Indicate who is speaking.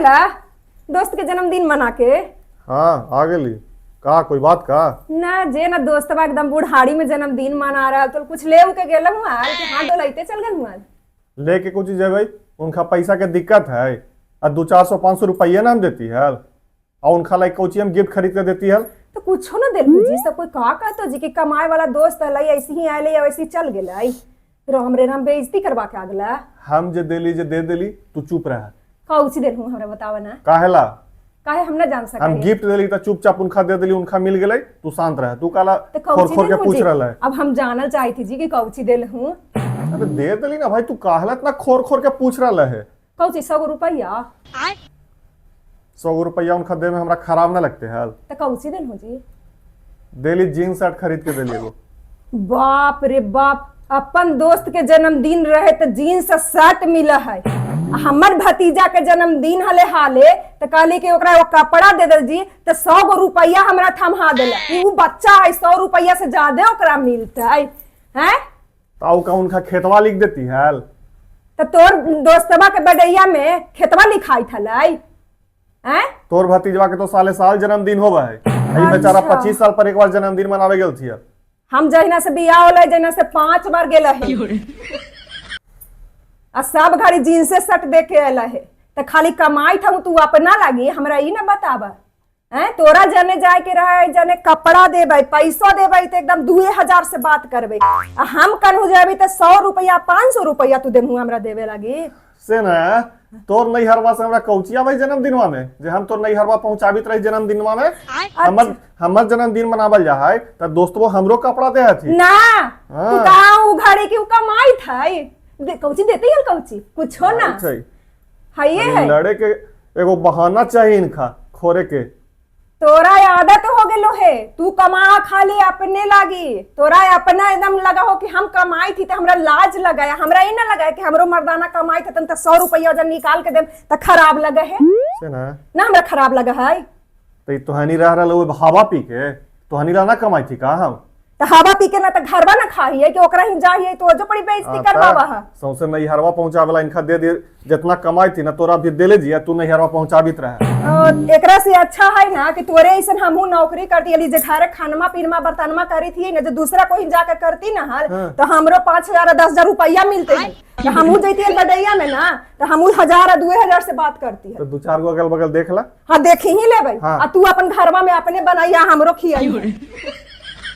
Speaker 1: गेला दोस्त के जन्मदिन मना के?
Speaker 2: हाँ, आ गेली। का, कोई बात का?
Speaker 1: ना जे ना, दोस्तवा एकदम बुढ़ाड़ी में जन्मदिन मना रहा, तो कुछ ले के गेल हुआ कि हाथ डोलाइते चल गेल हुआ?
Speaker 2: लेके कुछ जेबै? उनका पैसा के दिक्कत है आ 200-400 500 रुपये ना हम देती है आ उनका लाइक कोची हम गिफ्ट खरीद के देती है।
Speaker 1: तो कुछो ना दिल जी, सब कोई का कहतो जी कि कमाए वाला दोस्त हलै, ऐसे ही आएले वैसे ही चल गेलै, राम रे राम, बेइज्जती करवा के आ गेला।
Speaker 2: हम जे देली, जे दे देली, तू चुप रह।
Speaker 1: कौची देल हूँ, हमरा बतावा ना।
Speaker 2: काहेला?
Speaker 1: काहे हम ना जान सके?
Speaker 2: हम गिफ्ट देली तो चुपचाप उनका दे देली, उनका मिल गेलै, तू शांत रह। तू काला
Speaker 1: तो
Speaker 2: खोर
Speaker 1: कौची
Speaker 2: खोर के
Speaker 1: देल हूँ
Speaker 2: पूछ
Speaker 1: जी?
Speaker 2: रहल है?
Speaker 1: अब हम जानल चाहती थी जी कि कौची देल हूँ।
Speaker 2: अरे, दे देली ना भाई, तू काहला इतना खोर खोर के पूछ रहल है?
Speaker 1: कौची, 100 रुपया?
Speaker 2: 100 रुपया उनका दे में हमरा खराब ना लगते है?
Speaker 1: तो कौची देल हूँ जी?
Speaker 2: देली, जीन्स शर्ट खरीद के देली एगो।
Speaker 1: बाप रे बाप, अपन दोस्त के जन्मदिन रहे तो जीन्स आ शर्ट मिल है। आ हमर भतीजा के जन्मदिन हले हाले, तो कहली कि ओकरा एगो कपड़ा दे दल जी, तो 100 गो रुपया हमरा थमहा देला कि उ बच्चा है, 100 रुपया से ज्यादा ओकरा मिलते हैं।
Speaker 2: तो का उनका खेतवा लिख देती है?
Speaker 1: तो तोर दोस्तवा के बडैया में खेतवा लिखाई थलै हैं?
Speaker 2: तोर भतीजवा के तो साले साल जन्मदिन होवा है, ई बेचारा 25 साल पर एक बार जन्मदिन मनावे गेल थी।
Speaker 1: हम जहिना से बियाह होलै, जहिना से 5 बार गेल है आ सब घड़ी जींसे शर्ट दे के अल है। तो खाली कमाई था तू अपना लागी, हमरा ई ना बताब हैं। तोरा जने जाए के रहे, जने कपड़ा देबै, पैसो देबै, तो एकदम 2000 से बात करबै आ हम कन्हू जेबै तो 100 रुपया 500 रुपया तू देमहू हमरा देवे लागी।
Speaker 2: से ना, तोर नैहरवा से हमरा कौची आबै जन्मदिनवा में, जे हम तोर नैहरवा पहुंचाबित रही जन्मदिनवा में? हमर हमर जन्मदिन मनावल जा है त दोस्तबो हमरो कपड़ा दे हथी।
Speaker 1: ना।
Speaker 2: हाँ।
Speaker 1: तू कहाँ उ घड़ी की उ कमाई थई दे, कौची देते हल? कौची कुछो ना।
Speaker 2: छै।
Speaker 1: हइये है।
Speaker 2: लड़े के एगो बहाना चाहिए इनका खोरे के।
Speaker 1: तोरा आदत हो गेलो है, तू कमा खाली अपने लागी। तोरा अपना एकदम लगा हो कि हम कमाई थी तो हमरा लाज लगाया, हमरा ई ना लगाया कि हमरो मर्दाना कमाई थे तो 100 रुपया जब निकाल के देम तो खराब लगे है।
Speaker 2: से ना।
Speaker 1: ना, हमरा खराब लगा है।
Speaker 2: तो ई तोहनी रह रहल वो हवा पी के, तोहनी ला ना कमाई थी का हम?
Speaker 1: तो हवा पी के ना तो घरवा ना खाही है कि ओकरा ही जाही तो जो पड़ी बेइज्जती करवावा है।
Speaker 2: सौंसे नैहरवा पहुंचावेला इनका दे दे, जितना कमाई थी ना तोरा भी देले जिया, तू नैहरवा पहुंचाबित रहे।
Speaker 1: और एकरा से अच्छा है ना कि तोरे ऐसन हमहू नौकरी करती अली, जे घरे खानमा पीनमा बर्तनमा करी थी ना, जो दूसरा कोई जाके करती ना हल, तो हमरो 5000 10,000 रुपया मिलते हैं, तो हमहू जैती हल बडैया में ना, तो हमहू 1000 2000 से बात करती है।
Speaker 2: तो दू चार गो अगल बगल देख ला।
Speaker 1: हाँ, देखी ही लेबै।
Speaker 2: हाँ।
Speaker 1: आ तू अपन घरवा में अपने बनाइया, हमरो खियाई।